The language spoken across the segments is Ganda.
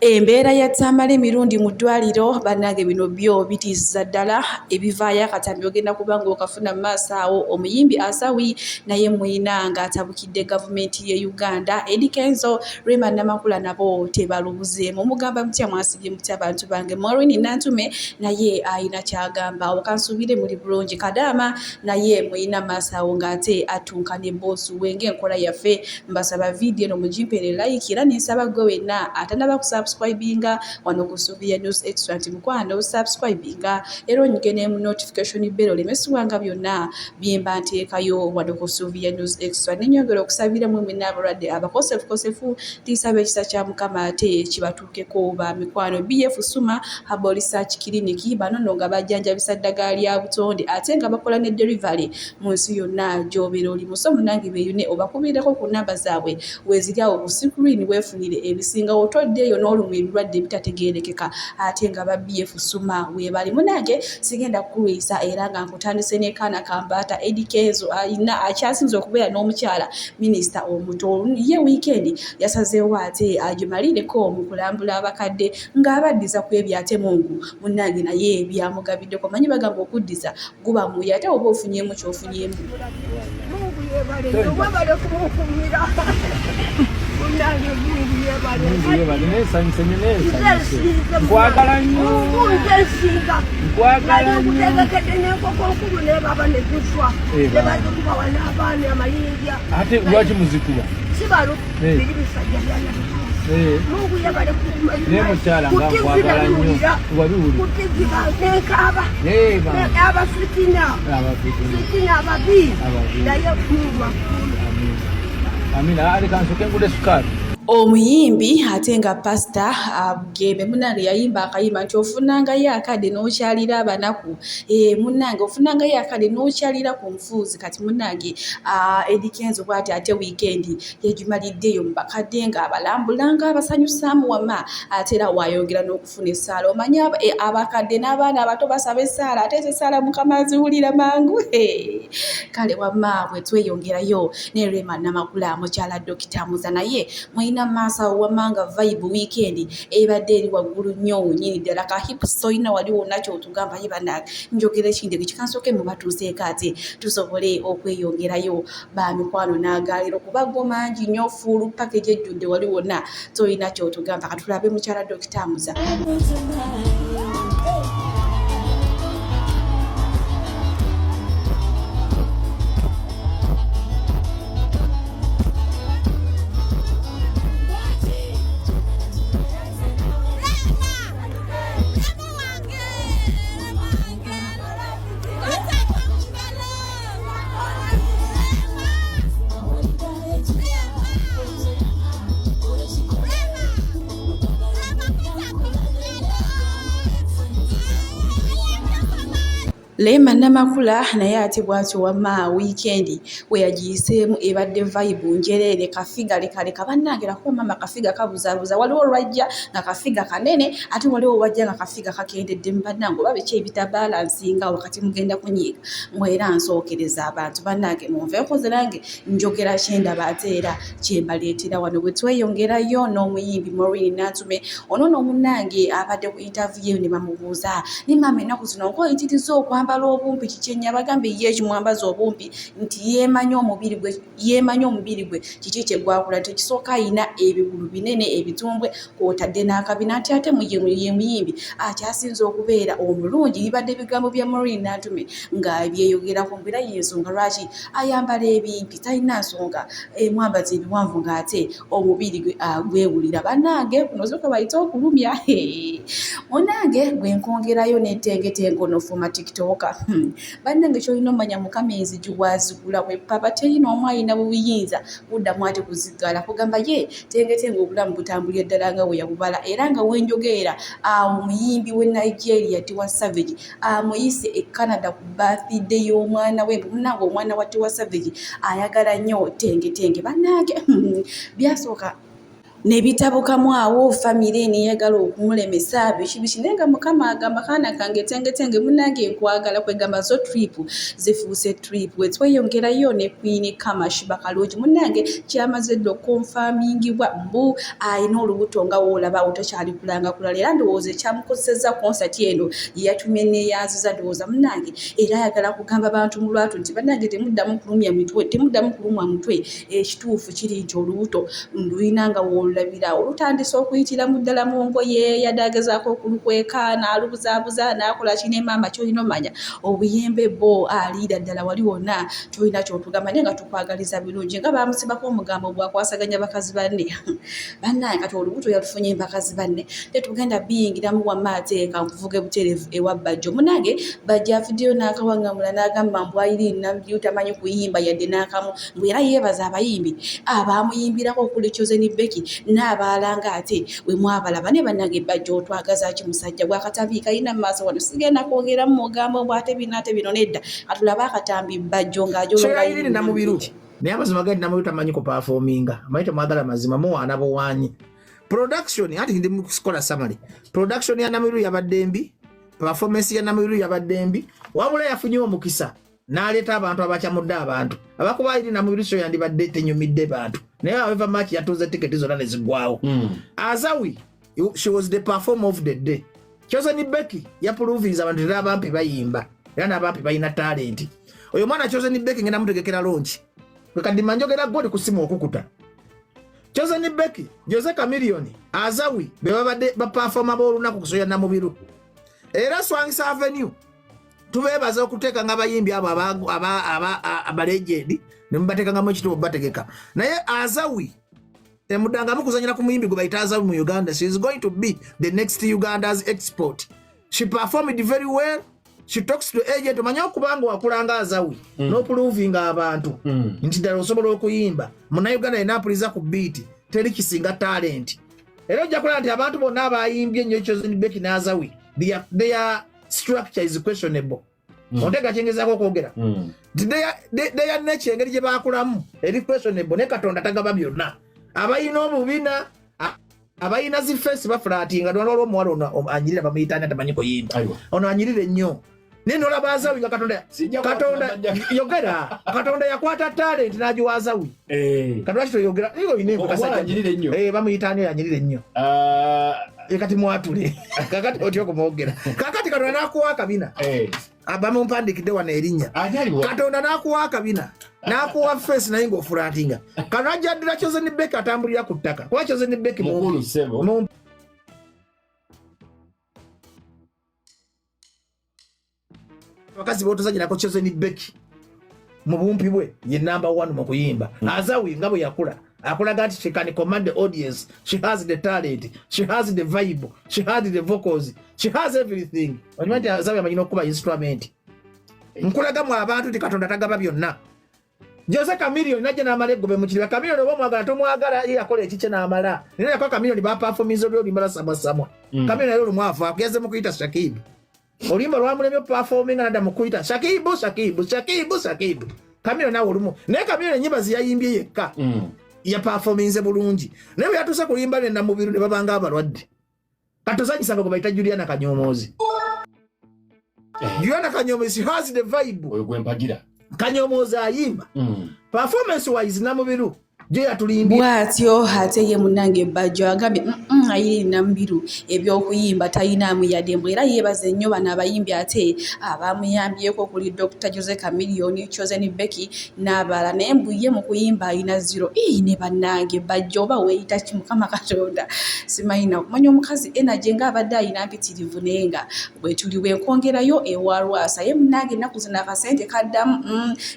Embeera ya Tamale Mirundi mu ddwaliro bannange bino byo bitiisiza ddala ebivaayo akatambi ogenda kuba ng'okafuna mu maaso awo omuyimbi Asawi naye muyina ng'atabukidde gavumenti ye Uganda Eddy Kenzo Rema Namakula nabo tebalubuzeemu mugamba mutya mwasibye mutya abantu bange Maureen Nantume naye alina kyagamba awo kansuubire muli bulungi Kadaama naye muyina maaso awo ng'ate attunka ne bboosi we ng'enkola yaffe Mbasaba video eno mugimpere like era nensaba gwe wenna atanaba kusubscribinga wano ku Suvia News Extra nti mukwano subscribinga era onyige ne notification bell oleme sibwanga byonna byemba nteekayo wano ku Suvia News Extra. Nenyongera okusabira mwe mwenna abalwadde abakosefukosefu nti nsaba ekisa kya Mukama ate kibatuukeko ba mikwano. BF Suma Herbal Research Clinic bano nno nga bajjanjabisa ddagala lya butonde ate nga bakola ne delivery mu nsi yonna gy'obeera olimu. So munnange beeyune obakubiireko ku nnamba zaabwe weeziri awo ku sikulwini weefunire ebisingawo todda eyo n'olumwa ebirwadde ebitategeerekeka ate nga ba BF Suma weebali. Munnange sigenda kukulwisa era nga nkutandise ne kaana kambaata Eddy Kenzo alina akyasinze okubeera n'omukyala minisita omuto ye wiikendi yasazeewo ate agimalireko mu kulambula abakadde ng'abaddiza ku ebyo ate Mungu munnange naye byamugabiddeko manyi bagamba okuddiza guba mwoyo ate oba ofunyemu kyofunyemu. Mungu yebale webale kumukumira munange Mungu yebale. Mungu yebale nesanyuse nnyo nesanyuse. Nkwagala nnyo. Mungu nze nsinga. Nkwagala Nali nnyo. nkutegekedde n'enkoko nkulu nebaba ne ziswa. Eh, Ne bazikuba wano abaana amayinja. Ate lwaki muzikuba? Sibalu Eh. biri bisajja byana. Eh. Mungu yebale kukuma. Naye mukyala nga Ku TV nkwagala nnyo. nabiwulira. Wabiwulira. Ku TV nenkaaba. Eh, bambi. Abafitina. Abafitina. Fitina ababi. Ababi. Naye Mungu akukuume. Amina. Amina. Aleka nsooke ngule sukaali. Omuyimbi ate nga pasita Bugembe munnange yayimba akayimba nti ofunangayo akadde n'okyalira abanaku eh, munnange ofunangayo akadde n'okyalira ku nfuuzi kati munnange Eddy Kenzo bw'ati ate wiikendi yagimaliddeeyo mu bakadde ng'abalambula ng'abasanyusaamu wamma ate era waayongera n'okufuna essaala omanyi eh, abakadde n'abaana abato basaba essaala ate ezo essaala Mukama aziwulira mangu kale wamma bwe tweyongerayo ne Rema Namakula mukyala Dokita Muza naye mulina maaso awo wamma nga vibe weekend ebadde eri waggulu nnyo nyini ddala ka hips tolina wali wonna kyotugamba ye bannange njogera ekindege kikansooke mubatuuseeko ate tusobole okweyongerayo ba mikwano n'agaaliro kuba go mangi nnyo fuulu package ejjudde wali wonna tolina kyotugamba katulabe mukyala Dokita Muza. Rema Namakula naye ate bw'atyo wamma wiikendi we yagiyiseemu ebadde vibe njereere kafiga lekaleka bannange lako maama kafiga kabuzaabuza waliwo lwajja nga kafiga kanene ate waliwo wajja nga kafiga kakendedde mu bannange oba biki ebitabalansinga wakati mugenda kunyiiga mwe era nsookereza abantu bannange munveeko nze nange njogera kyendaba ate era kyembaleetera wano bwe tweyongerayo n'omuyimbi Maureen Nantume ono nno munnange abadde ku interview ne bamubuuza ne maama ennaku zino ng'oyitiriza okwambala obumpi kiki ennyo abagambe ye ekimwambaza obumpi nti yeemanyi omubiri gwe yeemanyi omubiri gwe kiki kye gwakula nti ekisooka alina ebigulu binene ebitumbwe kw'otadde n'akabina nti ate ye muyimbi akyasinze okubeera omulungi bibadde bigambo bya Maureen Nantume nga byeyogerako mbu era y'ensonga lwaki ayambala ebimpi talina nsonga emwambaza ebiwanvu ng'ate omubiri gwe agwewulira bannange kuno zo kwe bayita okulumya munange gwe nkwongerayo n'entengetengo nofuma tiktoka bannange kyolina omanya mukama enzigi wazigula wepapa teri n'omu alina buyinza kuddamu ate kuziggala kugamba ye tengetenge obulamu butambulira ddala nga we yabubala era nga wenjogerera awo omuyimbi we Nigeria Tiwa Savage amuyise e Canada ku birthday y'omwana we munange omwana wa Tiwa Savage ayagala nnyo tengetenge bannange byasooka. Ne bitabukamu awo famire neyagala okumulemesa biki biki naye nga mukama agamba kaana kange tengetenge munange nkwagala kwegamba zo trip zifuuse trip wetweyongerayo ne Queen Kamash Bakalungi munange kyamaze dda okonfamingibwa mbu alina olubuto nga woolaba awo takyali kulanga kulala era ndowooza ekyamukozesezza konsati eno yeyatumye neyanziza ndowooza munange era ayagala kugamba bantu mu lwatu nti bannange temuddamu kulumya mitwe temuddamu kulumwa mutwe Ekituufu kiri nti olubuto ndulina nga w'olulabira olutandise okuyitira mu ddala mu ngoye yadde agezaako okulukweka n'alubuzaabuza n'akola ki ne maama ky'olina omanya obuyembe bwo aliira ddala wali wonna tolina ky'otugamba naye nga tukwagaliza birungi nga baamusibako omugambo bw'akwasaganya bakazi banne bannange kati olubuto yalufunye bakazi banne tetugenda biyingiramu wamma ate kankuvuge buterevu ewa Bajjo munange Bajjo avuddeyo n'akawangamula n'agamba mbu Irene Nambi tamanyi kuyimba yadde n'akamu mbu era yeebaza abayimbi abaamuyimbirako okuli Chosen Becky n'abalala ng'ate we mwabalaba ne bannange Bajjo otwagaza ki musajja gwe akatambi kalina mu maaso wano sigenda kwongeramu mugambo mbu ate bino ate bino nedda atulabe akatambi Bajjo ng'ajolonga Irene Namubiru naye amazima gali Namubiru tamanyi kupaafominga amanyi temwagala mazima muwaana buwaanyi production anti ndi mukukola summary production ya Namubiru yabadde mbi performance ya Namubiru yabadde mbi wabula yafunye omukisa n'aleeta abantu abakyamudde abantu abakuba iri Namubiru so yandibadde tenyumidde bantu naye however much yatunze tiketi zonna ne ziggwawo Azawi she was the performer of the day Chosen Becky yapuruvinze abantu era abampi bayimba era n'abampi balina talenti oyo mwana Chosen Becky ngenda mutegekera launch kwe njogera goli ku simu okukuta Chosen Becky Jose Chameleone Azawi be babadde baperforma b'olunaku kusoya Namubiru era Swangz Avenue tubeebaza okuteeka nga abayimbi abo abalegendi nemubateekangamu ekitubo bategeka naye Azawi temudangamu kuzanyira ku muyimbi gwe bayita Azawi mu Uganda. She is going to be the next Uganda's export. She performed very well. She talks to agent. Omanye okubanga wakulanga Azawi n'oprovinga abantu nti ddala osobola okuyimba munnayuganda yenna apuliza ku beat teri kisinga talent era ojja kulaba nti abantu bonna abayimbye ennyo Chosen Becky n'Azawi their structure is questionable. Ontega kyengezaako okwogera nti their nature engeri gye bakulamu eri questionable ne Katonda tagaba byonna abalina obubina abalina zi face bafulatinga lwala olwomuwala ono anyirira bamuyita ani atamanyi kuyimba ono anyirira ennyo naye nolaba Azawi nga Katonda Katonda yogera Katonda yakwata talent n'agiwa Azawi Katonda kitoyogera bamuyita ani oyo anyirira ennyo kati mwatule kakati otya okumwogera kakati Katonda n'akuwa akabina bamumpandikidde wano erinnya Katonda n'akuwa akabina n'akuwa face naye ng'ofulatinga kano ajja ddira Chosen Becky atambulira ku ttaka kuba Chosen Becky mumpi abakazi botozanyirako Chosen Becky mu bumpi bwe ye number one mu kuyimba Azawi nga bwe yakula akulaga nti she can command the audience. She has the talent, she has the vibe, she has the vocals, she has everything. Okimanyi nti Azawi amanyi n'okuba instrument nkulaga mu abantu nti Katonda tagaba byonna. Jose Chameleone najja n'amala eggobe mu kiriba. Chameleone oba omwagala tomwagala ye yakola ekikye n'amala naye yakola Chameleone baperforminze olwo oluyimba lwa samwa samwa Chameleone naye olumu avaako yazze mu kuyita Shakibu oluyimba lwamulemye performinga nadda mu kuyita Shakibu Shakibu Shakibu Shakibu Chameleone nawe olumu naye Chameleone ennyimba ze yayimbye yekka yaperforminze bulungi naye bwe yatuuse ku luyimba lwe Namubiru ne babanga abalwadde katozanyisanga gwe bayita Juliana Kanyomozi. Juliana Kanyomozi has the vibe. Oyo gwempagira. Kanyomozi ayimba performance wise Namubiru gye yatulimbye. Bw'atyo ate ye munnange Bajjo agambye Irene Namubiru eby'okuyimba talinaamu yadde mbu era yeebaza ennyo bano abayimbi ate abamuyambyeko okuli Dr. Jose Chameleone, Chosen Becky n'abalala naye mbu ye mu kuyimba alina zero. Ii ne bannange Bajjo oba weeyita ki Mukama Katonda simanyi na kumanya omukazi energy ng'abadde alina mpitirivu naye nga bwe tuli bwe nkwongerayo ewa Lwasa ye munnange ennaku zino akasente kaddamu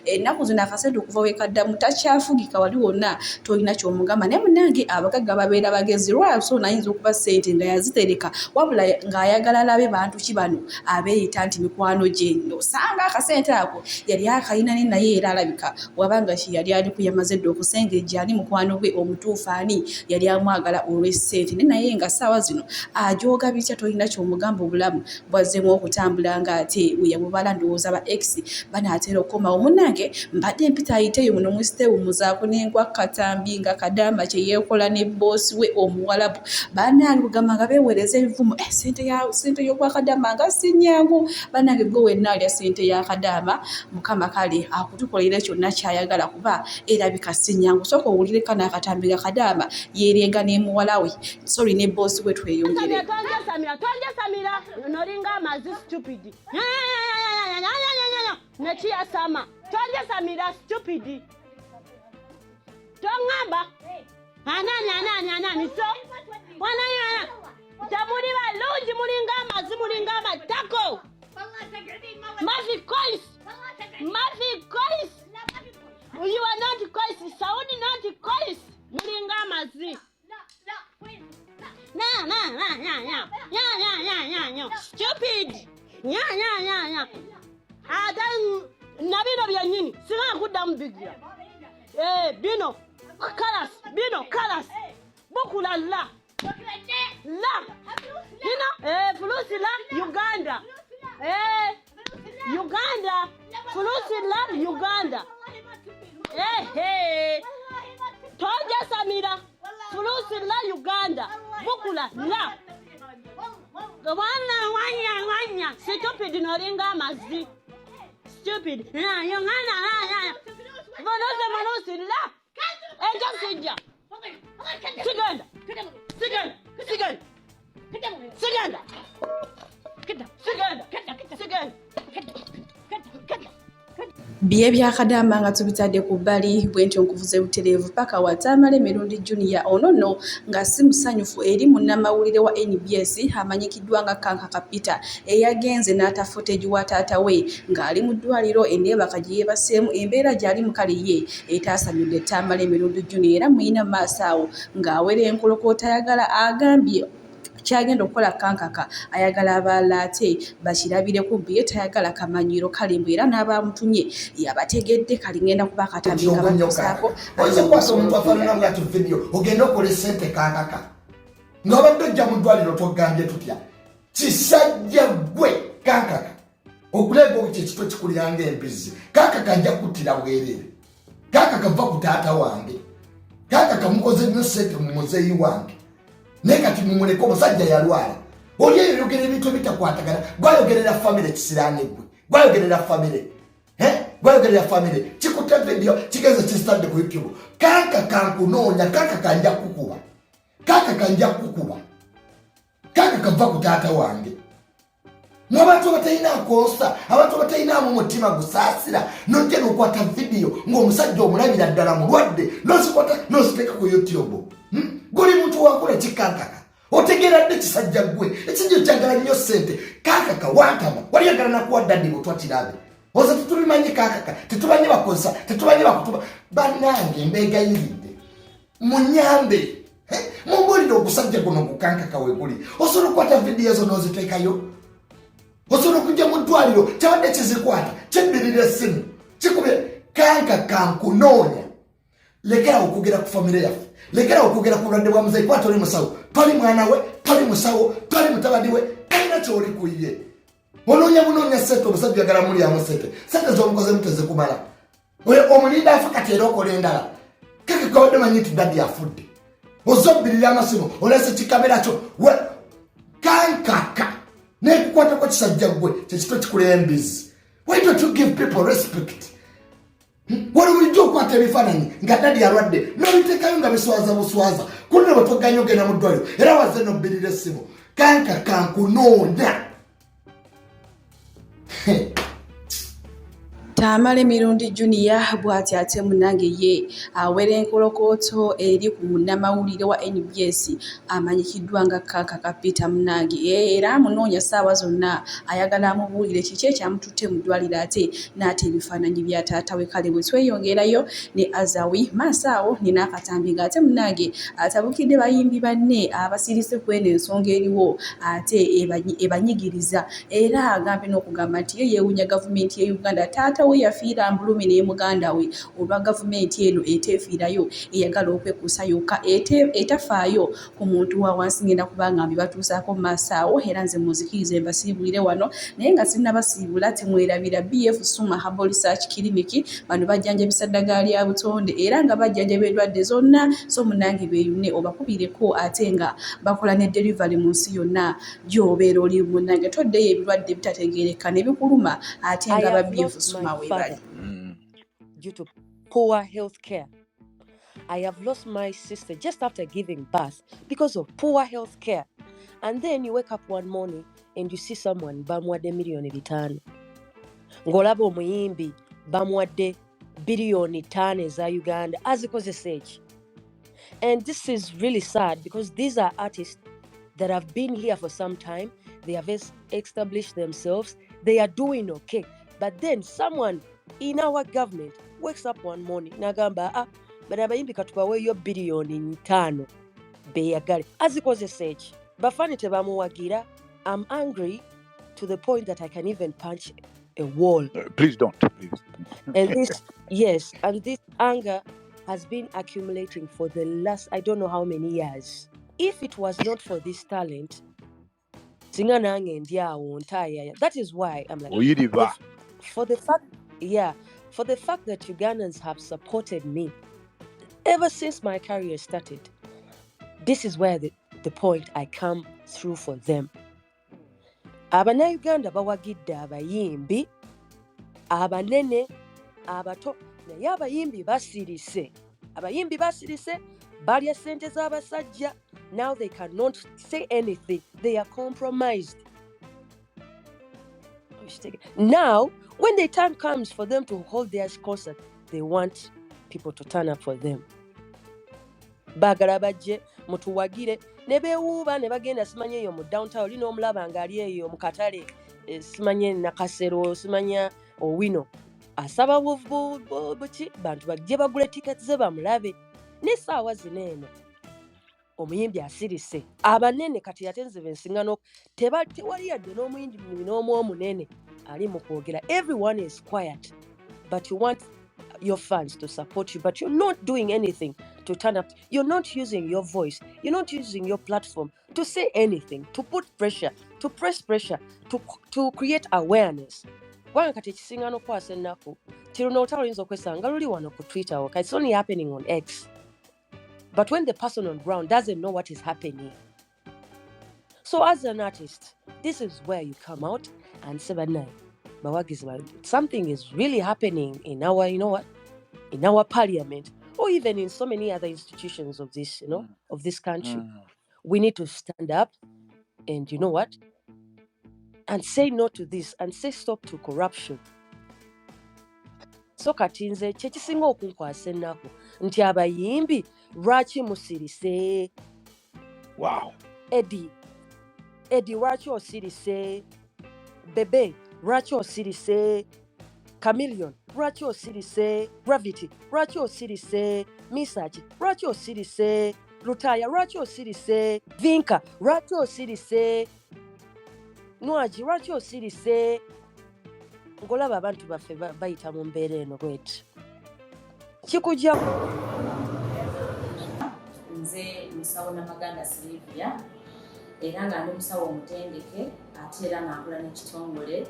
ennaku zino akasente okuva we kaddamu takyafugika wali wonna tolina ky'omugamba naye munnange abagagga babeera bagezi Lwasa ono ayinza okuba ssente nga yazitereka wabula ng'ayagala alabe bantu ki bano abeeyita nti mikwano gye osanga akasente ako yali akalina ne naye era alabika wabanga kye yali ali kuyamaze dda okusengejja ani mukwano gwe omutuufu ani yali amwagala olw'essente ne naye nga ssaawa zino ajooga bitya tolina ky'omugamba obulamu bwazzeemu okutambula ng'ate we yabubala ndowooza ba ex banaatera okukomawo munnange mbadde mpita ayiteeyo muno musiteewumuzaako n'engwakka. akatambi nga Kadaama kye yeekola ne bboosi we Omuwalabu. Bannange kugamba nga beewereza ebivumo, eh, ssente ya ssente y'obwa Kadaama nga si nnyangu. Bannange gwe wenna alya ssente ya Kadaama, Mukama kale akutukolere kyonna ky'ayagala kuba erabika si nnyangu. Sooka owulire kano akatambi nga Kadaama yeerenga ne muwala we, sorry ne bboosi we tweyongere. Tonjasamira, tonjasamira, nolinga amazi stupid. Nekiyasama. Tonjasamira stupid. Toŋŋamba. Anani anani anani so. Wanayana. Temuli balungi mulinga amazi mulinga amatako. Mafi kois. Mafi kois. You are not kois. Saudi not kois. Mulinga amazi. Na na na na na. Nya nya nya nya nya. Stupid. Nya nya nya nya. Ate na bino byennyini singa nkuddamu bigira. Eh, bino kalas, bino kalas. Bukula la. La. Bino eh fulusi la Uganda. Eh Uganda. Fulusi la Uganda. Eh eh. Tojja Samira. Fulusi la Uganda. Bukula la. Wana wanya wanya. Stupid nolinga amazi. Stupid. Na yo na na na. Fulusi fulusi la. Enja sijja. Sigenda. Sigenda. Sigenda. Sigenda. Sigenda. Sigenda. Bye bya Kadaama nga tubitadde ku bbali bwentyo nkuvuze butereevu paka wa Tamale Mirundi Junior ono nno nga si musanyufu eri munnamawulire wa NBS amanyikiddwa nga Kankaka Peter eyagenze n'ata footage wa taata we ng'ali mu ddwaliro enneebaka gye yeebaseemu embeera gy'alimu kale ye etaasanyudde Tamale Mirundi Junior era muyina mu maaso awo ng'awera enkolokoota ayagala agambye kyagenda okukola Kankaka ayagala abaalaate bakirabireko mbu ye tayagala kamanyiro kale mbu era n'abamutumye yabategedde kale ngenda kuba akatambi nga batuusaako oyinza okukwata omuntu afaanana bwatyo vidiyo ogenda okola esente Kankaka nga obadde ojja mu ddwaliro twogambye tutya kisajja gwe Kankaka okuleega okyo ekitwe kikuliranga embizzi Kankaka nja kuttira bwereere Kankaka va ku taata wange Kankaka mukoze nnyo sente mu muzeeyi wange naye kati mumuleke omusajja yalwala oli eyo yogera ebintu ebitakwatagana gwayogerera famire kisiraane gwe gwayogerera famire gwayogerera famire kikutte vidiyo kigenze kisitadde ku youtube Kankaka nkunoonya Kankaka nja kukuba Kankaka nja kukuba Kankaka va ku taata wange abantu abatalina akonsa abantu abatalinamu mutima gusaasira nojja nokwata vidiyo ng'omusajja omulabira ddala mulwadde nozikwata noziteeka ku youtube hmm? Guli muntu wakola kikankaka otegeera dde kisajja gwe ekijjo kyagala nnyo sente Kankaka wantama wali yagala nakuwa daddi butwa kirabe oze tetubimanyi Kankaka tetumanyi bakozesa tetumanyi bakutuba bannange mbeegayiridde munyambe mumbuulire ogusajja guno gukankaka weguli osobola okukwata vidiyo ezo n'oziteekayo osobola okujja mu ddwaliro kyabadde kizikwata kyebbirira essimu kikubye Kankaka nkunoonya lekerawo okwogera ku famire yaffe lekerawo okwogera ku bulwadde bwa muzeyi kuba toli musawo toli mwana we toli musawo toli mutabani we talina kyoli ku ye onoonya bunoonya sente omusajja oyagala mulyamu sente sente z'omukozemu tezikumala omulinda afa kati era okola endala keke kawadde manyi nti daddy afudde ozobbirira amasimu olese kikamera kyo Kankaka nekukwatako kisajja gwe kyekito kikula embizi why don't you give people respect hmm? Wali bulijjo okwata ebifaananyi nga daddy alwadde nobiteekayo nga biswaza buswaza kulino bwe tweganya ogenda mu ddwaliro era wazze nobbirira essimu Kankaka nkunoonya. Tamale Mirundi Junior bw'ati ate munnange ye awera enkolokooto eri ku munnamawulire wa NBS amanyikiddwa nga Kankaka Peter munnange era amunoonya ssaawa zonna ayagala amubuulire kiki ekyamututte mu ddwaliro ate n'ata ebifaananyi bya taata we kale bwe tweyongerayo ne Azawi maaso awo nina akatambi ng'ate munnange atabukidde bayimbi banne abasirise ku eno ensonga eriwo ate ebanyigiriza era agambye n'okugamba nti ye yeewuunya gavumenti ya Uganda taata we we yafiira mbulumi ne muganda we olwa gavumenti eno eteefiirayo eyagala okwekuusa yokka etafaayo ku muntu wa wansi. Ngenda kubanga mbibatuusaako mu maaso awo, era nze munzikirize mbasiibulire wano, naye nga sinnabasiibula timwerabira BF Suma Herbal Research Clinic. Bano bajjanjabisa ddagala lya butonde era nga bajjanjaba endwadde zonna, so munnange beeyune obakubireko, ate nga bakola ne delivery mu nsi yonna gy'obeera oli. Munnange toddeyo ebirwadde bitategeereka ne bikuluma ate nga ba BF Suma weebali. Due to poor health care. I have lost my sister just after giving birth because of poor health care. And then you wake up one morning and you see someone bamuwadde 5 million. Ng'olaba omuyimbi bamuwadde 5 billion eza Uganda azikozesa eki? And this is really sad because these are artists that have been here for some time. They have established themselves. They are doing okay. But then someone in our government wakes up one morning n'agamba, "Ah, bano abayimbi katubaweeyo 5 billion beeyagale." Azikozesa eki? Bafani tebamuwagira. I'm angry to the point that I can even punch a wall. Please don't, please. And this, yes, and this anger has been accumulating for the last I don't know how many years. If it was not for this talent, singa nange ndi awo ntaayaya. That is why I'm like, Oyiriba. For the fact, yeah, for the fact that Ugandans have supported me ever since my career started, this is where the point I come through for them. Abannayuganda bawagidde abayimbi abanene, abato, naye abayimbi basirise, abayimbi basirise, balya ssente z'abasajja. Now they cannot say anything, they are compromised. Now when the time comes for them to hold their concert, they want people to turn up for them. Baagala bajje mutuwagire ne beewuuba ne bagenda simanya eyo mu downtown oli n'omulaba ng'ali eyo mu katale, simanye Nakasero, simanya Owino, asaba buki bantu bajje bagule tiketi ze bamulabe. N'essaawa zino eno omuyimbi asirise abanene kati ate nze bensinga tewali yadde n'omuyimbi n'omu omunene ali mu kwogera. Everyone is quiet, but you want your fans to support you, but you're not doing anything to turn up. You're not using your voice, you're not using your platform to say anything, to put pressure, to press pressure, to create awareness. Kubanga kati ekisinga n'okukwasa ennaku ti luno olutalo oyinza okwesanga luli wano ku Twitter waka, it's only happening on X, but when the person on ground doesn't know what is happening. So as an artist, this is where you come out and say, "Bannaye bawagizi, something is really happening in our, you know what, in our parliament or even in so many other institutions of this you know of this country. We need to stand up and, you know what, and say no to this and say stop to corruption." So kati nze kyekisinga okunkwasa ennaku nti abayimbi lwaki musirise? Eddie, Eddie, lwaki osirise? Bebe, lwaki osirise? Chameleon, lwaki osirise? Gravity, lwaki osirise? Misaki, lwaki osirise? Lutaaya, lwaki osirise? Vinka, lwaki osirise? Nwagi, lwaki osirise? Ng'olaba abantu baffe bayita mu mbeera eno bweti kikujja. Nze musawo Namaganda Silivia, era nga ndi musawo omutendeke, ate era nga nkola n'ekitongole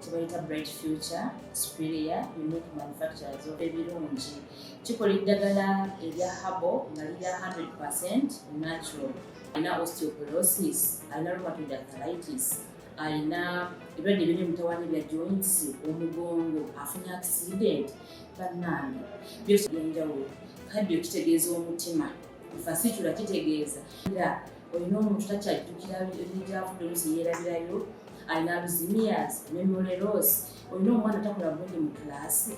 kyebayita Bright Future Superior Unique Manufacturers of ebirungi. Kikola eddagala erya herbal nga lirya 100 natural. Alina osteoporosis, alina rheumatoid arthritis, alina ebirwadde ebiri emutawaanya bya joints, omugongo, afunye accident, bannange byose byenjawulo. Cardio kitegeeza omutima, fascicular kitegeeza era olina omuntu takyajjukira gyavudde, oluusi yeerabirayo, alina Alzheimer's, memory loss, olina omwana takola bulungi mu kulaasi,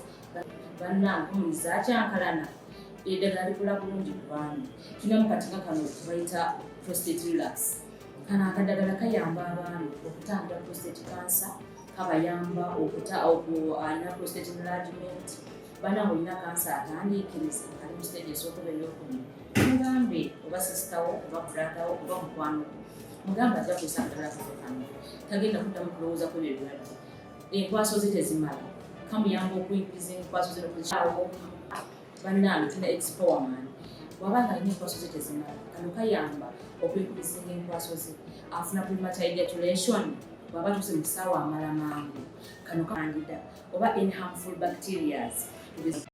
bannange omuli zakyankalana, eddagala likola bulungi ku baami. Tulinamu kati nga kano bayita prostate relax. Kano akadagala kayamba abaami okutangira prostate cancer, kabayamba okuta alina prostate enlargement. Bannange olina kansa atandiikiriza ali mu stage esooka oba eyokubiri, mugambe oba sister wo oba brother wo oba mukwano gwo, mugambe ajja kukozesa akadagala kaffe kano, tagenda kuddamu kulowooza ku ebyo ebirwadde. Enkwaso ze tezimala. Kamuyamba okuyingiza enkwaso ze nokuzikyawo. Bannange, tulina expowerman. Bw'aba nga alina enkwaso ze tezimala, kano kayamba okuyingizinga enkwaso ze. Afuna premature ejaculation, bw'aba tuuse mu kisaawe amala mangu, kano candida oba any harmful bacterias.